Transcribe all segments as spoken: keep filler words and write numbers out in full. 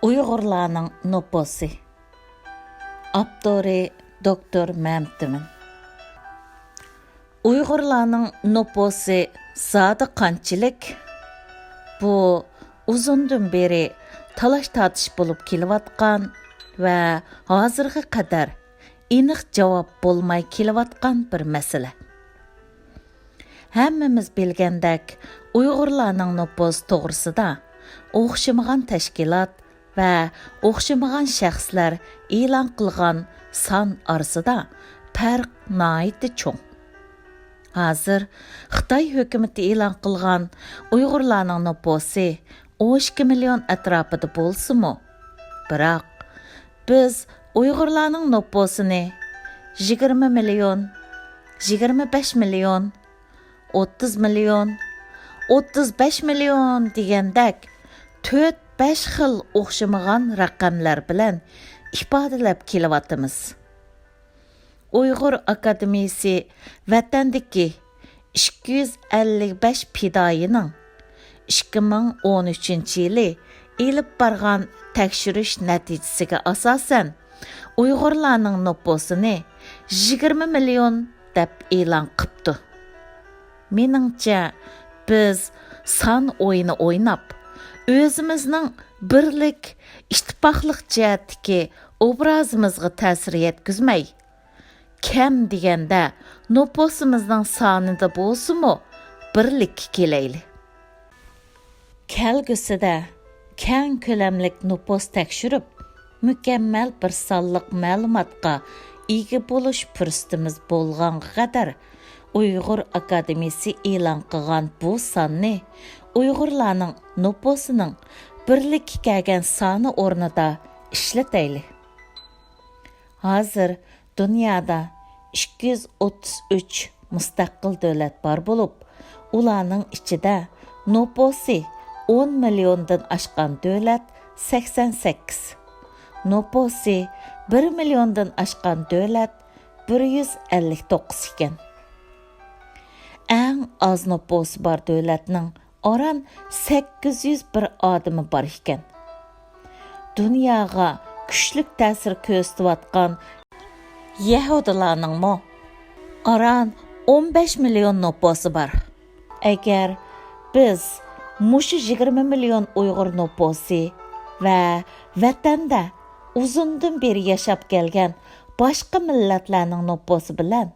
ئۇيغۇرلارنىڭ نوپۇسى. ئاپتورى دوكتور مەمتىمىن. ئۇيغۇرلارنىڭ نوپۇسى زادى قانچىلىك؟ بۇ ئۇزۇندىن بېرى تالاش-تارتىش بولۇپ كېلىۋاتقان ۋە ھازىرغا قەدەر ئېنىق جاۋاب بولماي كېلىۋاتقان بىر مەسىلە. ھەممىمىز بىلگەندەك، ئۇيغۇرلارنىڭ نوپۇسى توغرىسىدا ئوخشىمىغان تەشكىلات ۋە ئوخشىمىغان شەخسلەر ئېلان قىلغان سان ئارىسىدا پەرق ناھايىتى چوڭ. ھازىر خىتاي ھۆكۈمىتى ئېلان قىلغان ئۇيغۇرلارنىڭ نوپۇسى ئون ئىككى مىليون ئەتراپىدا بولسىمۇ، بىراق بىز ئۇيغۇرلارنىڭ نوپۇسىنى يىگىرمە مىليون، يىگىرمە بەش مىليون، ئوتتۇز مىليون، ئوتتۇز بەش مىليون دېگەندەك تۆت-بەش خىل ئوخشىمىغان رەقەملەر بىلەن ئىپادىلەپ كېلىۋاتىمىز. ئۇيغۇر ئاكادېمىيىسى ۋەتەندىكى ئىككى يۈز ئەللىك بەش پىدائىينىڭ ئىككى مىڭ ئون ئۈچىنچى يىلى ئېلىپ بارغان تەكشۈرۈش نەتىجىسىگە ئاساسەن، ئۇيغۇرلارنىڭ نوپۇسىنى يىگىرمە مىليون دەپ ئېلان قىپتۇ. مېنىڭچە، بىز سان ئويۇنى ئويناپ، ئۆزىمىزنىڭ بىرلىك، ئىتتىپاقلىق جەھەتتىكى ئوبرازىمىزغا تەسىر يەتكۈزمەي، كەم دېگەندە نوپۇسىمىزنىڭ سانىدا بولسىمۇ بىرلىككە كېلەيلى. كەلگۈسىدە كەڭ كۆلەملىك نوپۇس تەكشۈرۈپ، مۇكەممەل بىر سانلىق مەلۇماتقا ئىگە بولۇش پۇرسىتىمىز بولغانغا قەدەر، ئۇيغۇر ئاكادېمىيىسى ئېلان قىلغان بۇ ساننى ئۇيغۇرلارنىڭ نوپۇسىنىڭ بىرلىككە كەلگەن سانى ئورنىدا ئىشلىتەيلى. ھازىر دۇنيادا ئىككى يۈز ئوتتۇز ئۈچ مۇستەقىل دۆلەت بار بولۇپ، ئۇلارنىڭ ئىچىدە نوپۇسى ئون مىليوندىن ئاشقان دۆلەت سەكسەن سەككىز، نوپۇسى بىر مىليوندىن ئاشقان دۆلەت بىر يۈز ئەللىك توققۇز ئىكەن. ئەڭ ئاز نوپۇسى بار دۆلەتنىڭ ئاران سەككىز يۈز بىر ئادىمى بار ئىكەن. دۇنياغا كۈچلۈك تەسىر كۆرسىتىۋاتقان يەھۇدىيلارنىڭمۇ ئاران ئون بەش مىليون نوپۇسى بار. ئەگەر بىز مۇشۇ يىگىرمە مىليون ئۇيغۇر نوپۇسى ۋە ۋەتەندە ئۇزۇندىن بېرى ياشاپ كەلگەن باشقا مىللەتلەرنىڭ نوپۇسى بىلەن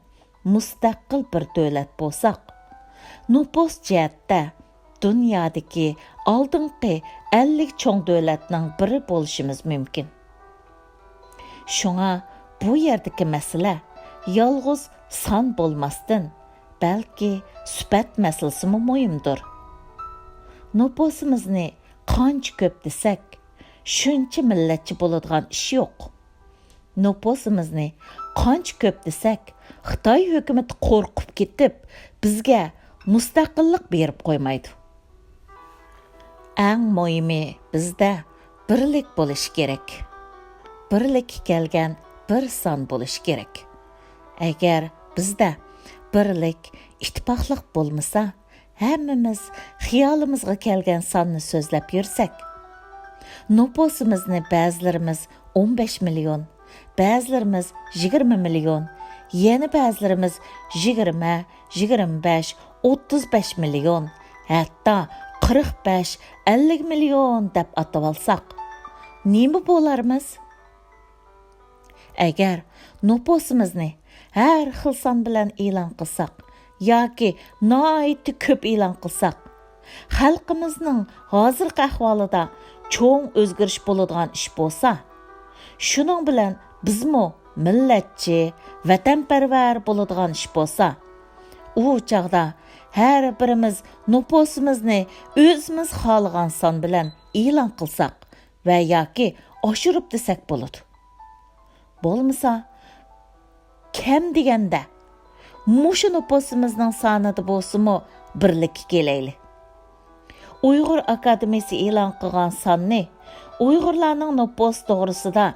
مۇستەقىل بىر دۆلەت بولساق، نوپۇس جەھەتتە دۇنيادىكى ئالدىنقى ئەللىك چوڭ دۆلەتنىڭ بىرى بولۇشىمىز مۇمكىن. شۇڭا بۇ يەردىكى مەسىلە يالغۇز سان بولماستىن، بەلكى سۈپەت مەسىلىسىمۇ مۇھىمدۇر. نوپۇسىمىزنى قانچە كۆپ دېسەك، شۇنچە مىللەتچى بولىدىغان ئىش يوق. نوپۇسىمىزنى قانچە كۆپ دېسەك، خىتاي ھۆكۈمىتى قورقۇپ كېتىپ، بىزگە مۇستەقىللىق بېرىپ قويمايدۇ. ئەڭ مۇھىمى، بىزدە بىرلىك بولۇشى كېرەك. بىرلىككە كەلگەن بىر سان بولۇشى كېرەك. ئەگەر بىزدە بىرلىك، ئىتتىپاقلىق بولمىسا، ھەممىمىز خىيالىمىزغا كەلگەن ساننى سۆزلەپ يۈرسەك، نوپۇسىمىزنى بەزىلىرىمىز ئون بەش مىليون، بەزىلىرىمىز يىگىرمە مىليون، يەنە بەزىلىرىمىز يىگىرمە، يىگىرمە بەش، ئوتتۇز بەش مىليون، ھەتتا قىرىق بەش، ئەللىك مىليون دەپ ئاتىۋالساق، نېمە بولارمىز؟ ئەگەر نوپۇسىمىزنى ھەر خىل سان بىلەن ئېلان قىلساق ياكى ناھايىتى كۆپ ئېلان قىلساق، خەلقىمىزنىڭ ھازىرقى ئەھۋالىدا چوڭ ئۆزگىرىش بولىدىغان ئىش بولسا، شۇنىڭ بىلەن بىزمۇ مىللەتچى، ۋەتەنپەرۋەر بولىدىغان ئىش بولسا، ئۇ چاغدا ھەر بىرىمىز نوپۇسىمىزنى ئۆزىمىز خالىغان سان بىلەن ئېلان قىلساق، ۋە ياكى ئاشۇرۇپ دېسەك بولىدۇ. بولمىسا، كەم دېگەندە، مۇشۇ نوپۇسىمىزنىڭ سانىدا بولسىمۇ بىرلىككە كېلەيلى. ئۇيغۇر ئاكادېمىيىسى ئېلان قىلغان ساننى ئۇيغۇرلارنىڭ نوپۇسى توغرىسىدا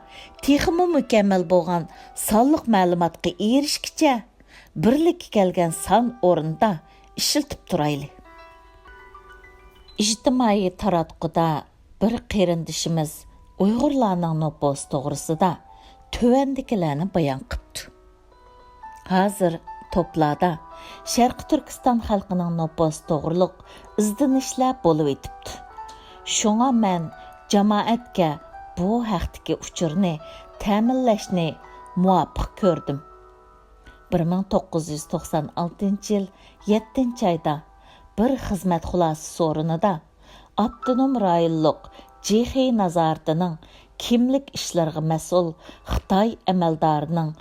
تېخىمۇ مۇكەممەل بولغان سانلىق مەلۇماتقا ئېرىشكىچە، بىرلىككە كەلگەن سان ئورنىدا ئىشلىتىپ تۇرايلى. ئىجتىمائىي تاراتقۇدا بىر قېرىندىشىمىز ئۇيغۇرلارنىڭ نوپۇسى توغرىسىدا تۆۋەندىكىلەرنى بايان قىپتۇ. ھازىر توپلاردا شەرقىي تۈركىستان خەلقىنىڭ نوپۇسى توغرۇلۇق ئىزدىنىشلەر بولۇۋېتىپتۇ. شۇڭا مەن جامائەتكە بۇ ھەقتىكى ئۇچۇرنى تەمىنلەشنى مۇۋاپىق كۆردۈم. بىر مىڭ توققۇز يۈز توقسان ئالتىنچى يىل يەتتىنچى ئايدا بىر خىزمەت خۇلاسە سورۇنىدا ئاپتونوم رايونلۇق جىخېي نازارىتىنىڭ كىملىك ئىشلىرىغا مەسئۇل خىتاي ئەمەلدارىنىڭ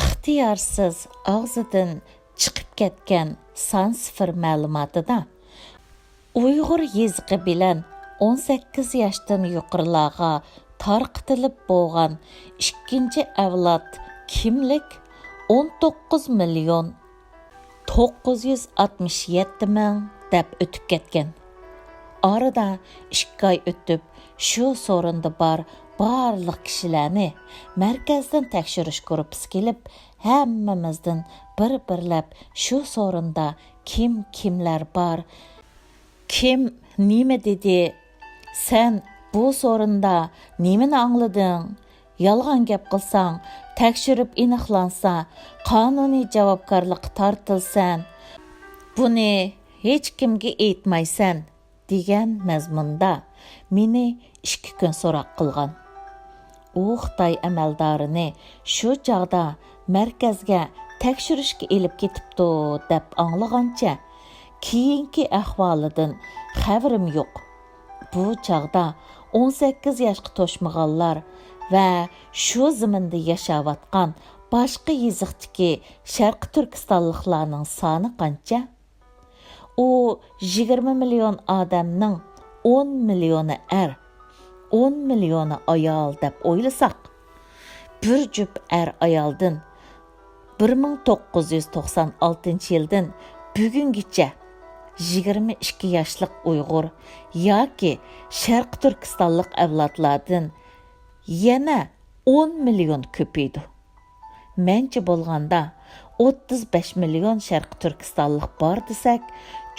ئىختىيارسىز ئاغزىدىن چىقىپ كەتكەن سان سىفىر مەلۇماتىدا، ئۇيغۇر يېزىقى بىلەن ئون سەككىز ياشتىن يۇقىرىلارغا تارقىتىلىپ بولغان ئىككىنچى ئەۋلاد كىملىك ئون توققۇز مىليون توققۇز يۈز ئاتمىش يەتتە مىڭ دەپ ئۆتۈپ كەتكەن. ئارىدا ئىككى ئاي ئۆتۈپ، شۇ سورۇندا بار بارلىق كىشىلەرنى مەركەزدىن تەكشۈرۈش گۇرۇپپىسى كېلىپ، ھەممىمىزدىن بىر-بىرلەپ شۇ سورۇندا كىم كىملەر بار، كىم نېمە دېدى، سەن بۇ سورۇندا نېمىنى ئاڭلىدىڭ؟ يالغان گەپ قىلساڭ، تەكشۈرۈپ ئېنىقلانسا، قانۇنىي جاۋابكارلىققا تارتىلىسەن. بۇنى ھېچكىمگە ئېيتمايسەن، دېگەن مەزمۇندا مېنى ئىككى كۈن سوراق قىلغان. ئۇ خىتاي ئەمەلدارىنى شۇ چاغدا مەركەزگە تەكشۈرۈشكە ئېلىپ كېتىپتۇ دەپ ئاڭلىغانچە، كېيىنكى ئەھۋالىدىن خەۋىرىم يوق. بۇ چاغدا ئون سەككىز ياشقا توشمىغانلار ۋە شۇ زېمىندا ياشاۋاتقان باشقا يېزىقتىكى شەرقىي تۈركىستانلىقلارنىڭ سانى قانچە؟ ئۇ يىگىرمە مىليون ئادەمنىڭ ئون مىليونى ئەر، ئون مىليونى ئايال دەپ ئويلىساق، بىر جۈپ ئەر-ئايالدىن بىر مىڭ توققۇز يۈز توقسان ئالتىنچى يىلدىن بۈگۈنگىچە يىگىرمە ئىككى ياشلىق ئۇيغۇر ياكى شەرقىي تۈركىستانلىق ئەۋلادلاردىن يەنە ئون مىليون كۆپىيىدۇ. مەنچە بولغاندا، ئوتتۇز بەش مىليون شەرقىي تۈركىستانلىق بار دېسەك،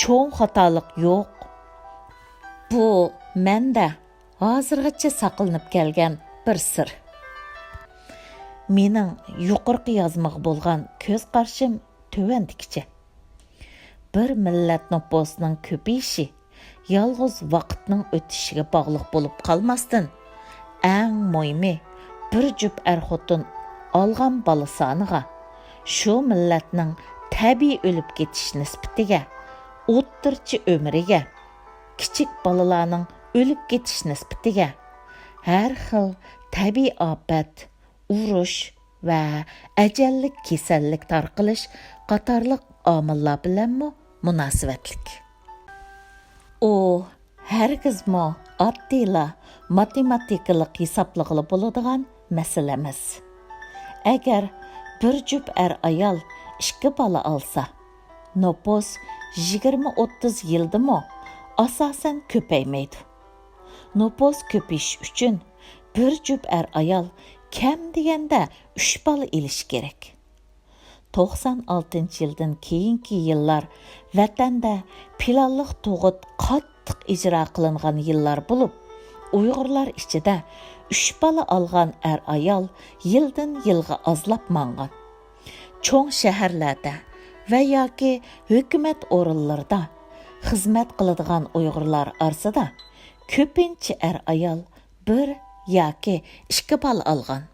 چوڭ خاتالىق يوق. بۇ مەندە ھازىرغىچە ساقلىنىپ كەلگەن بىر سىر. مېنىڭ يۇقىرىقى يازمىغا بولغان كۆز قارىشىم تۆۋەندىكىچە. بىر مىللەت نوپۇسىنىڭ كۆپىيىشى يالغۇز ۋاقىتنىڭ ئۆتۈشىگە باغلىق بولۇپ قالماستىن، ئەڭ مۇھىمى، بىر جۈپ ئەر-خوتۇن ئالغان بالا سانىغا، شۇ مىللەتنىڭ تەبىئىي ئۆلۈپ كېتىش نىسبىتىگە، ئوتتۇرىچە ئۆمرىگە، كىچىك بالىلارنىڭ ئۆلۈپ كېتىش نىسبىتىگە، ھەر خىل تەبىئىي ئاپەت، ئۇرۇش ۋە ئەجەللىك كېسەللىك تارقىلىش قاتارلىق ئامىللار بىلەنمۇ مۇناسىۋەتلىك. ئۇ ھەرگىزمۇ ئاددىيلا ماتېماتىكىلىق ھېسابلىغىلى بولىدىغان مەسىلە ئەمەس. ئەگەر بىر جۈپ ئەر-ئايال ئىككى بالا ئالسا، نوپۇس يىگىرمە ئوتتۇز يىلدىمۇ ئاساسەن كۆپەيمەيدۇ. نوپۇس كۆپىيىش ئۈچۈن بىر جۈپ ئەر-ئايال كەم دېگەندە ئۈچ بالا ئېلىشى كېرەك. توقسان ئالتىنچى يىلدىن كېيىنكى يىللار ۋەتەندە پىلانلىق تۇغۇت قاتتىق ئىجرا قىلىنغان يىللار بولۇپ، ئۇيغۇرلار ئىچىدە ئۈچ بالا ئالغان ئەر-ئايال يىلدىن يىلغا ئازلاپ ماڭغان. چوڭ شەھەرلەردە ۋە ياكى ھۆكۈمەت ئورۇنلىرىدا خىزمەت قىلىدىغان ئۇيغۇرلار ئارىسىدا كۆپىنچە ئەر-ئايال بىر ياكى ئىككى بالا ئالغان.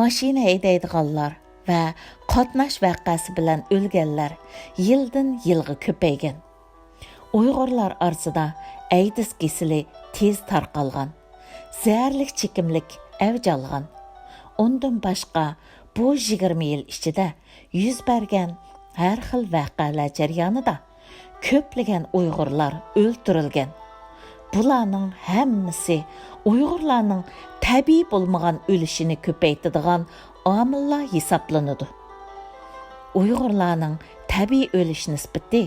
ماشىنا ھەيدەيدىغانلار ۋە قاتناش ۋەقەسى بىلەن ئۆلگەنلەر يىلدىن يىلغا كۆپەيگەن. ئۇيغۇرلار ئارىسىدا ئەيدىز كېسىلى تېز تارقالغان، زەھەرلىك چېكىملىك ئەۋج ئالغان. ئۇندىن باشقا، بۇ يىگىرمە يىل ئىچىدە يۈز بەرگەن ھەر خىل ۋەقەلەر جەريانىدا كۆپلىگەن ئۇيغۇرلار ئۆلتۈرۈلگەن. بۇلارنىڭ ھەممىسى ئۇيغۇرلارنىڭ تەبىئىي بولمىغان ئۆلۈشىنى كۆپەيتىدىغان ئامىللار ھېسابلىنىدۇ. ئۇيغۇرلارنىڭ تەبىئىي ئۆلۈش نىسبىتى،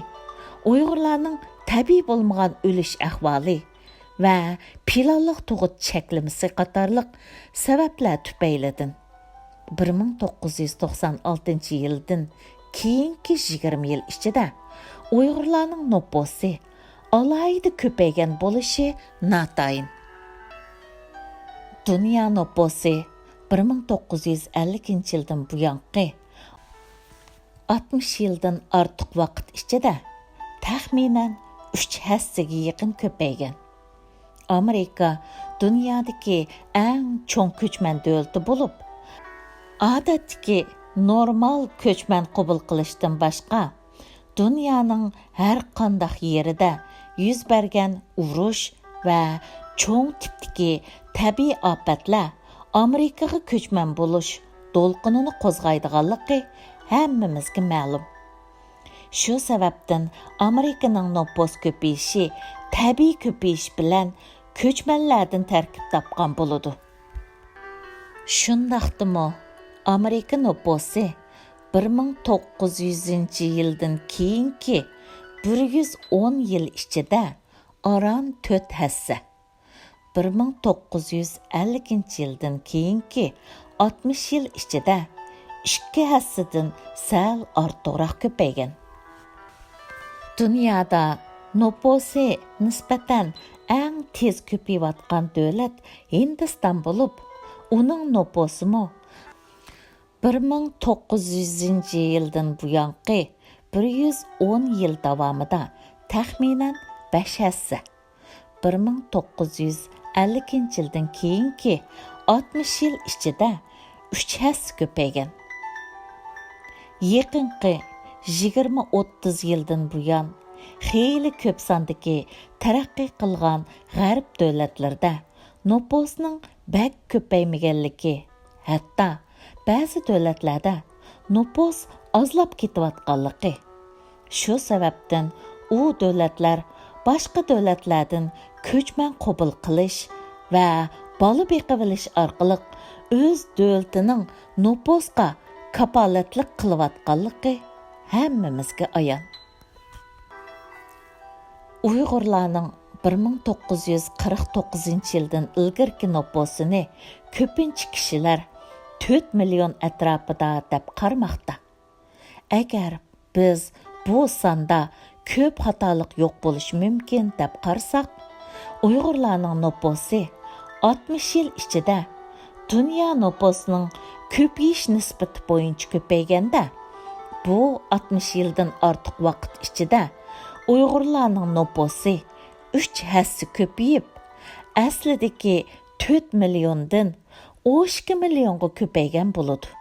ئۇيغۇرلارنىڭ تەبىئىي بولمىغان ئۆلۈش ئەھۋالى ۋە پىلانلىق تۇغۇت چەكلىمىسى قاتارلىق سەۋەبلەر تۈپەيلىدىن، بىر مىڭ توققۇز يۈز توقسان ئالتىنچى يىلدىن كېيىنكى يىگىرمە يىل ئىچىدە ئۇيغۇرلارنىڭ نوپۇسى ئالاھىدە كۆپەيگەن بولۇشى ناتايىن. دۇنيا نوپۇسى بىر مىڭ توققۇز يۈز ئەللىكىنچى يىلدىن بۇيانقى ئاتمىش يىلدىن ئارتۇق ۋاقىت ئىچىدە تەخمىنەن ئۈچ ھەسسىگە يېقىن كۆپەيگەن. ئامېرىكا دۇنيادىكى ئەڭ چوڭ كۆچمەن دۆلىتى بولۇپ، ئادەتتىكى نورمال كۆچمەن قوبۇل قىلىشتىن باشقا، دۇنيانىڭ ھەر قانداق يېرىدە يۈز بەرگەن ئۇرۇش ۋە چوڭ تىپتىكى تەبىئىي ئاپەتلەر ئامېرىكىغا كۆچمەن بولۇش دولقۇنىنى قوزغايدىغانلىقى ھەممىمىزگە مەلۇم. شۇ سەۋەبتىن ئامېرىكىنىڭ نوپۇس كۆپىيىشى تەبىئىي كۆپىيىش بىلەن كۆچمەنلەردىن تەركىب تاپقان بولىدۇ. شۇنداقتىمۇ، ئامېرىكا نوپۇسى بىر مىڭ توققۇز يۈزىنچى يىلدىن كېيىنكى بىر يۈز ئون يىل ئىچىدە ئاران تۆت ھەسسە، بىر مىڭ توققۇز يۈز ئەللىكىنچى يىلدىن كېيىنكى ئاتمىش يىل ئىچىدە ئىككى ھەسسىدىن سەل ئارتۇقراق كۆپەيگەن. دۇنيادا نوپۇسى نىسبەتەن ئەڭ تېز كۆپىيىۋاتقان دۆلەت ھىندىستان بولۇپ، ئۇنىڭ نوپۇسىمۇ بىر مىڭ توققۇز يۈزىنچى يىلدىن بۇيانقى بىر يۈز ئون يىل داۋامىدا تەخمىنەن بەش ھەسسە، بىر مىڭ توققۇز يۈز ئەللىكىنچى يىلدىن كېيىنكى ئاتمىش يىل ئىچىدە ئۈچ ھەسسە كۆپەيگەن. يېقىنقى يىگىرمە ئوتتۇز يىلدىن بۇيان، خېلى كۆپ ساندىكى تەرەققىي قىلغان غەرب دۆلەتلىرىدە نوپۇسنىڭ بەك كۆپەيمىگەنلىكى، ھەتتا بەزى دۆلەتلەردە نوپۇس ئازلاپ كېتىۋاتقانلىقى، شۇ سەۋەبتىن ئۇ دۆلەتلەر باشقا دۆلەتلەردىن كۆچمەن قوبۇل قىلىش ۋە بالا بېقىۋېلىش ئارقىلىق ئۆز دۆلىتىنىڭ نوپۇسقا كاپالەتلىك قىلىۋاتقانلىقى ھەممىمىزگە ئايان. ئۇيغۇرلارنىڭ بىر مىڭ توققۇز يۈز قىرىق توققۇزىنچى يىلدىن ئىلگىرىكى نوپۇسىنى كۆپىنچە كىشىلەر تۆت مىليون ئەتراپىدا دەپ قارىماقتا. ئەگەر بىز بۇ ساندا كۆپ خاتالىق يوق بولۇشى مۇمكىن دەپ قارىساق، ئۇيغۇرلارنىڭ نوپۇسى ئاتمىش يىل ئىچىدە دۇنيا نوپۇسىنىڭ كۆپىيىش نىسبىتى بويىچە كۆپەيگەندە، بۇ ئاتمىش يىلدىن ئارتۇق ۋاقىت ئىچىدە ئۇيغۇرلارنىڭ نوپۇسى ئۈچ ھەسسە كۆپىيىپ، ئەسلىدىكى تۆت مىليوندىن ئون ئىككى مىليونغا كۆپەيگەن بولىدۇ.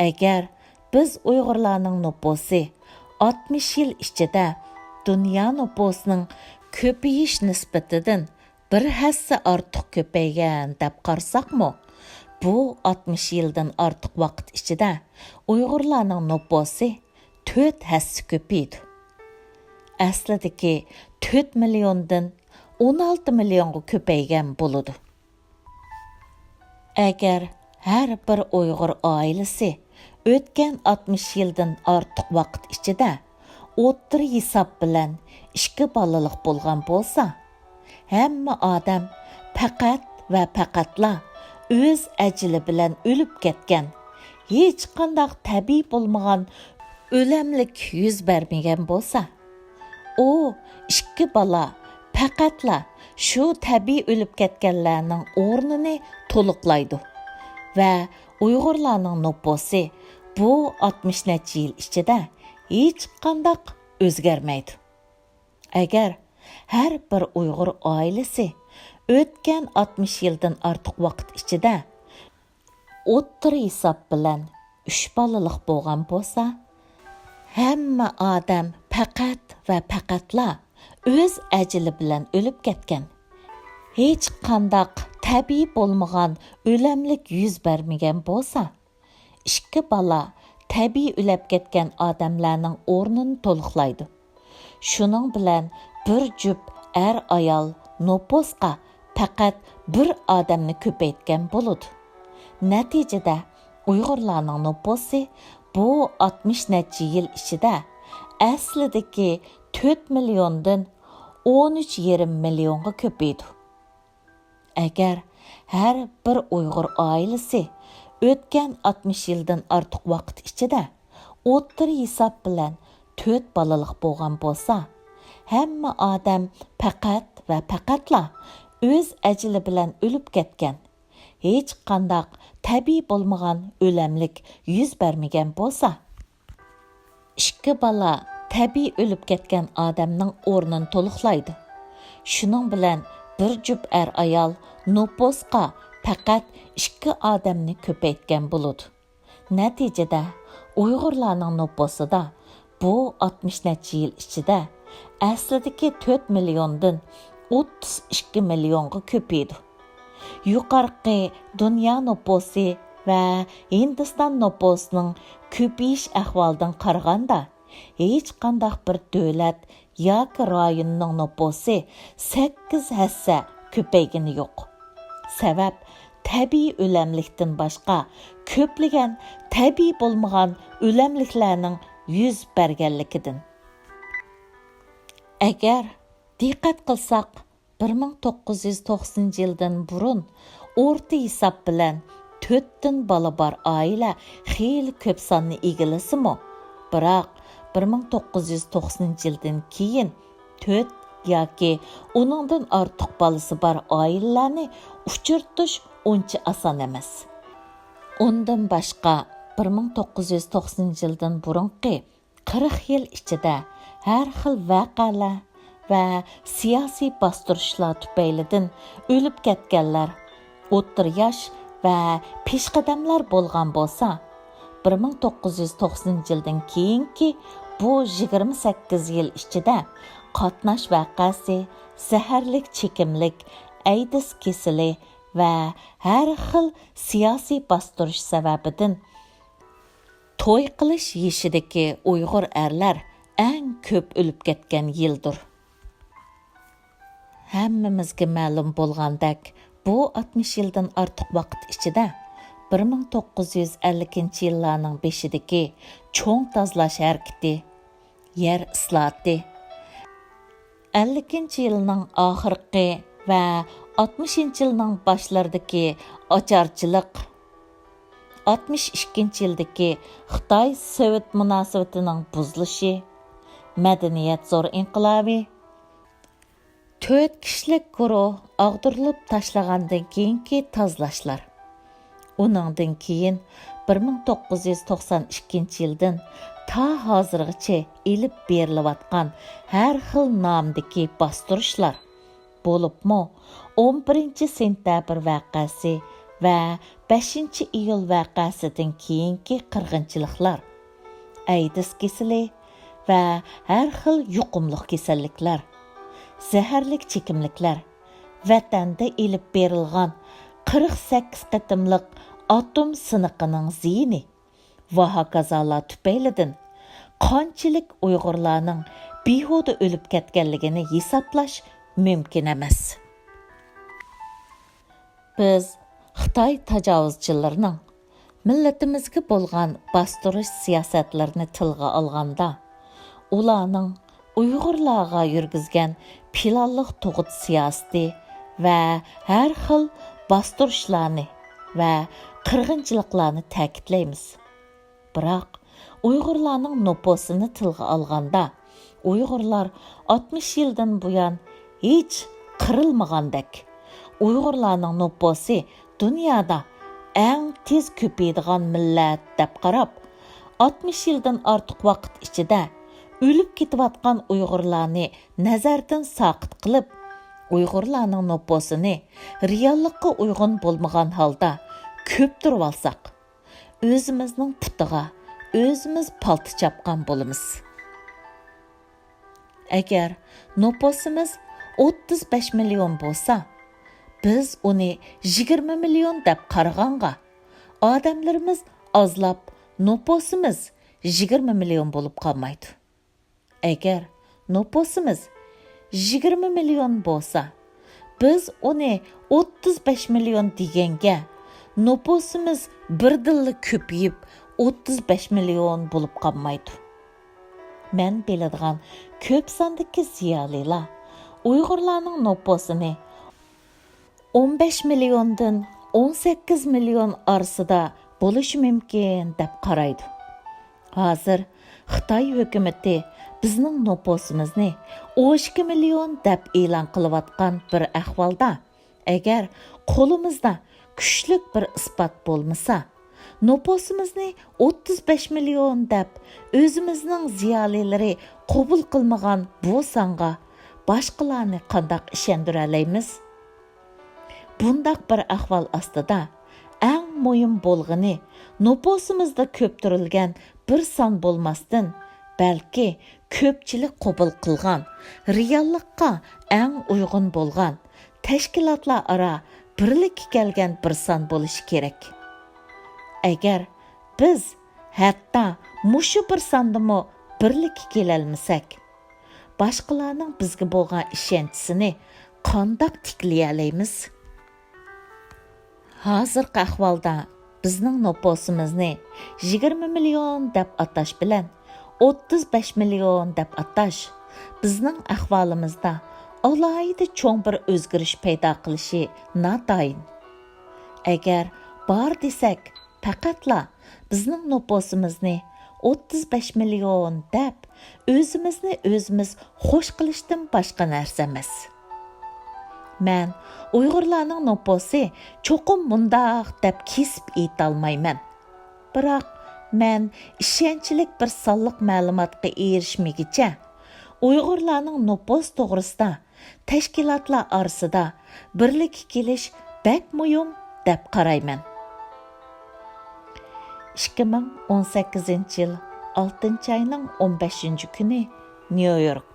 ئەگەر بىز ئۇيغۇرلارنىڭ نوپۇسى ئاتمىش يىل ئىچىدە دۇنيا نوپۇسىنىڭ كۆپىيىش نىسبىتىدىن بىر ھەسسە ئارتۇق كۆپەيگەن دەپ قارىساقمۇ، بۇ ئاتمىش يىلدىن ئارتۇق ۋاقىت ئىچىدە ئۇيغۇرلارنىڭ نوپۇسى تۆت ھەسسە كۆپىيىدۇ. ئەسلىدىكى تۆت مىليوندىن ئون ئالتە مىليونغا كۆپەيگەن بولىدۇ. ئەگەر ھەر بىر ئۇيغۇر ئائىلىسى ئۆتكەن ئاتمىش يىلدىن ئارتۇق ۋاقىت ئىچىدە ئوتتۇرا ھېساب بىلەن ئىككى بالىلىق بولغان بولسا، ھەممە ئادەم پەقەت ۋە پەقەتلا ئۆز ئەجىلى بىلەن ئۆلۈپ كەتكەن، ھېچقانداق تەبىئىي بولمىغان ئۆلەملىك يۈز بەرمىگەن بولسا، ئۇ ئىككى بالا پەقەتلا شۇ تەبىئىي ئۆلۈپ كەتكەنلەرنىڭ ئورنىنى تولۇقلايدۇ ۋە ئۇيغۇرلارنىڭ نوپۇسى بۇ ئاتمىش نەچچە يىل ئىچىدە ھېچقانداق ئۆزگەرمەيدۇ. ئەگەر ھەر بىر ئۇيغۇر ئائىلىسى ئۆتكەن ئاتمىش يىلدىن ئارتۇق ۋاقىت ئىچىدە ئوتتۇرا ھېساب بىلەن ئۈچ بالىلىق بولغان بولسا، ھەممە ئادەم پەقەت ۋە پەقەتلا ئۆز ئەجىلى بىلەن ئۆلۈپ كەتكەن، ھېچقانداق تەبىئىي بولمىغان ئۆلەملىك يۈز بەرمىگەن بولسا، ئىككى بالا تەبىئىي ئۆلەپ كەتكەن ئادەملەرنىڭ ئورنىنى تولۇقلايدۇ. شۇنىڭ بىلەن بىر جۈپ ئەر-ئايال نوپۇسقا پەقەت بىر ئادەمنى كۆپەيتكەن بولىدۇ. نەتىجىدە، ئۇيغۇرلارنىڭ نوپۇسى بۇ ئاتمىش نەچچە يىل ئىچىدە ئەسلىدىكى تۆت مىليوندىن ئون ئۈچ يېرىم مىليونغا كۆپىيىدۇ. ئەگەر ھەر بىر ئۇيغۇر ئائىلىسى ئۆتكەن ئاتمىش يىلدىن ئارتۇق ۋاقىت ئىچىدە ئوتتۇرا ھېساب بىلەن تۆت بالىلىق بولغان بولسا، ھەممە ئادەم پەقەت ۋە پەقەتلا ئۆز ئەجىلى بىلەن ئۆلۈپ كەتكەن، ھېچقانداق تەبىئىي بولمىغان ئۆلەملىك يۈز بەرمىگەن بولسا، ئىككى بالا تەبىئىي ئۆلۈپ كەتكەن ئادەمنىڭ ئورنىنى تولۇقلايدۇ. شۇنىڭ بىلەن بىر جۈپ ئەر-ئايال نوپۇسقا پەقەت ئىككى ئادەمنى كۆپەيتكەن بولىدۇ. نەتىجىدە، ئۇيغۇرلارنىڭ نوپۇسىدا بۇ ئاتمىش نەچچە يىل ئىچىدە ئەسلىدىكى تۆت مىليوندىن ئوتتۇز ئىككى مىليونغا كۆپىيىدۇ. يۇقىرىقى دۇنيا نوپۇسى ۋە ھىندىستان نوپۇسىنىڭ كۆپىيىش ئەھۋالىدىن قارىغاندا، ھېچقانداق بىر دۆلەت ياكى رايوننىڭ نوپۇسى سەككىز ھەسسە كۆپەيگىنى يوق. سەۋەب، تەبىئىي ئۆلەملىكتىن باشقا كۆپلىگەن تەبىئىي بولمىغان ئۆلەملىكلەرنىڭ يۈز بەرگەنلىكىدىن. ئەگەر دىققەت قىلساق، بىر مىڭ توققۇز يۈز توقسىنىنچى يىلدىن بۇرۇن ئورتا ھېساب بىلەن تۆتتىن بالا بار ئائىلە خېلى كۆپ ساننى ئىگىلىسىمۇ، بىراق بىر مىڭ توققۇز يۈز توقسىنىنچى يىلدىن كېيىن تۆت ياكى ئۇنىڭدىن ئارتۇق بالىسى بار ئائىلىلەرنى ئۇچرىتىش ئۇنچە ئاسان ئەمەس. ئۇندىن باشقا، بىر مىڭ توققۇز يۈز توقسىنىنچى يىلدىن بۇرۇنقى قىرىق يىل ئىچىدە ھەر خىل ۋەقەلەر ۋە سىياسىي باستۇرۇشلار تۈپەيلىدىن ئۆلۈپ كەتكەنلەر ئوتتۇرا ياش ۋە پېشقەدەملەر بولغان بولسا، بىر مىڭ توققۇز يۈز توقسىنىنچى يىلدىن كېيىنكى بۇ يىگىرمە سەككىز يىل ئىچىدە قاتناش ۋەقەسى، زەھەرلىك چېكىملىك، ئەيدىز كېسىلى ۋە ھەر خىل سىياسىي باستۇرۇش سەۋەبىدىن توي قىلىش يېشىدىكى ئۇيغۇر ئەرلەر ئەڭ كۆپ ئۆلۈپ كەتكەن يىلدۇر. ھەممىمىزگە مەلۇم بولغاندەك، بۇ ئاتمىش يىلدىن ئارتۇق ۋاقىت ئىچىدە بىر مىڭ توققۇز يۈز ئەللىكىنچى يىللارنىڭ بېشىدىكى چوڭ تازىلاش ھەرىكىتى، يەر ئىسلاھاتى، ئەللىكىنچى يىلنىڭ ئاخىرقى ۋە ئاتمىشىنچى يىلنىڭ باشلىرىدىكى ئاچارچىلىق، ئاتمىش ئىككىنچى يىلدىكى خىتاي سوۋېت مۇناسىۋىتىنىڭ بۇزۇلۇشى، مەدەنىيەت زور ئىنقىلابى، تۆت كىشىلىك گۇرۇھ ئاغدۇرۇلۇپ تاشلىغاندىن كېيىنكى تازىلاشلار. ئۇنىڭدىن كېيىن بىر مىڭ توققۇز يۈز توقسان ئىككىنچى يىلدىن تا ھازىرغىچە ئېلىپ بېرىلىۋاتقان ھەر خىل نامدىكى باستۇرۇشلار، بولۇپمۇ ئون بىرىنچى سېنتەبىر ۋەقەسى ۋە بەشىنچى ئىيۇل ۋەقەسىدىن كېيىنكى قىرغىنچىلىقلار، ئەيدىز كېسىلى ۋە ھەر خىل يۇقۇملۇق كېسەللىكلەر، زەھەرلىك چېكىملىكلەر، ۋەتەندە ئېلىپ بېرىلغان قىرىق سەككىز قېتىملىق ئاتوم سىنىقىنىڭ زىيىنى ۋە ھاكازالار تۈپەيلىدىن قانچىلىك ئۇيغۇرلارنىڭ بىھۇدە ئۆلۈپ كەتكەنلىكىنى ھېسابلاش مۇمكىن ئەمەس. بىز خىتاي تاجاۋۇزچىلىرىنىڭ مىللىتىمىزگە بولغان باستۇرۇش سىياسەتلىرىنى تىلغا ئالغاندا، ئۇلارنىڭ ئۇيغۇرلارغا يۈرگۈزگەن پىلانلىق تۇغۇت سىياسىتى ۋە ھەر خىل باستۇرۇشلارنى ۋە قىرغىنچىلىقلارنى تەكىتلەيمىز. بىراق، ئۇيغۇرلارنىڭ نوپۇسىنى تىلغا ئالغاندا، ئۇيغۇرلار ئاتمىش يىلدىن بۇيان ھېچ قىرىلمىغاندەك، ئۇيغۇرلارنىڭ نوپۇسى دۇنيادا ئەڭ تېز كۆپىيىدىغان مىللەت دەپ قاراپ، ئاتمىش يىلدىن ئارتۇق ۋاقىت ئىچىدە ئۆلۈپ كېتىۋاتقان ئۇيغۇرلارنى نەزەردىن ساقىت قىلىپ، ئۇيغۇرلارنىڭ نوپۇسىنى رېئاللىققا ئۇيغۇن بولمىغان ھالدا كۆپتۈرۈۋالساق، ئۆزىمىزنىڭ پۇتىغا ئۆزىمىز پالتا چاپقان بولىمىز. ئەگەر نوپۇسىمىز ئوتتۇز بەش مىليون بولسا، بىز ئۇنى يىگىرمە مىليون دەپ قارىغانغا، ئادەملىرىمىز ئازلاپ، نوپۇسىمىز يىگىرمە مىليون بولۇپ قالمايدۇ. ئەگەر نوپۇسىمىز يىگىرمە مىليون بولسا، بىز ئۇنى ئوتتۇز بەش مىليون دېگەنگە، نوپۇسىمىز بىردىنلا كۆپىيىپ، ئوتتۇز بەش مىليون بولۇپ قالمايدۇ. مەن بىلىدىغان كۆپ ساندىكى زىيالىيلار ئۇيغۇرلارنىڭ نوپۇسىنى ئون بەش مىليوندىن ئون سەككىز مىليون ئارىسىدا بولۇشى مۇمكىن دەپ قارايدۇ. ھازىر خىتاي ھۆكۈمىتى بىزنىڭ نوپۇسىمىزنى ئون ئىككى مىليون دەپ ئېلان قىلىۋاتقان بىر ئەھۋالدا، ئەگەر قولىمىزدا كۈچلۈك بىر ئىسپات بولمىسا، نوپۇسىمىزنى ئوتتۇز بەش مىليون دەپ ئۆزىمىزنىڭ زىيالىيلىرى قوبۇل قىلمىغان بۇ سانغا باشقىلارنى قانداق ئىشەندۈرەلەيمىز؟ بۇنداق بىر ئەھۋال ئاستىدا ئەڭ مۇھىم بولغىنى نوپۇسىمىزدا كۆپتۈرۈلگەن بىر سان بولماستىن، بەلكى كۆپچىلىك قوبۇل قىلغان، رېئاللىققا ئەڭ ئۇيغۇن بولغان، تەشكىلاتلار ئارا بىرلىككە كەلگەن بىر سان بولۇشى كېرەك. ئەگەر بىز ھەتتا مۇشۇ بىر ساندىمۇ بىرلىككە كېلەلمىسەك، باشقىلارنىڭ بىزگە بولغان ئىشەنچىسىنى قانداق تىكلىيەلەيمىز؟ ھازىرقى ئەھۋالدا بىزنىڭ نوپۇسىمىزنى يىگىرمە مىليون دەپ ئاتاش بىلەن ئوتتۇز بەش مىليون دەپ ئاتاش بىزنىڭ ئەھۋالىمىزدا ئالاھىدە چوڭ بىر ئۆزگىرىش پەيدا قىلىشى ناتايىن. ئەگەر بار دېسەك، پەقەتلا بىزنىڭ نوپۇسىمىزنى ئوتتۇز بەش مىليون دەپ، ئۆزىمىزنى ئۆزىمىز خوش قىلىشتىن باشقا نەرسە ئەمەس. مەن ئۇيغۇرلارنىڭ نوپۇسى چوقۇم مۇنداق دەپ كېسىپ ئېيتالمايمەن. بىراق، مەن ئىشەنچلىك بىر سانلىق مەلۇماتقا ئېرىشمىگۈچە، ئۇيغۇرلارنىڭ نوپۇس توغرىسىدا تەشكىلاتلار ئارىسىدا بىرلىككە كېلىش بەك مۇھىم دەپ قارايمەن. ئىككى مىڭ ئون سەككىزىنچى يىل ئالتىنچى ئاينىڭ ئون بەشىنچى كۈنى، نيۇ يورك.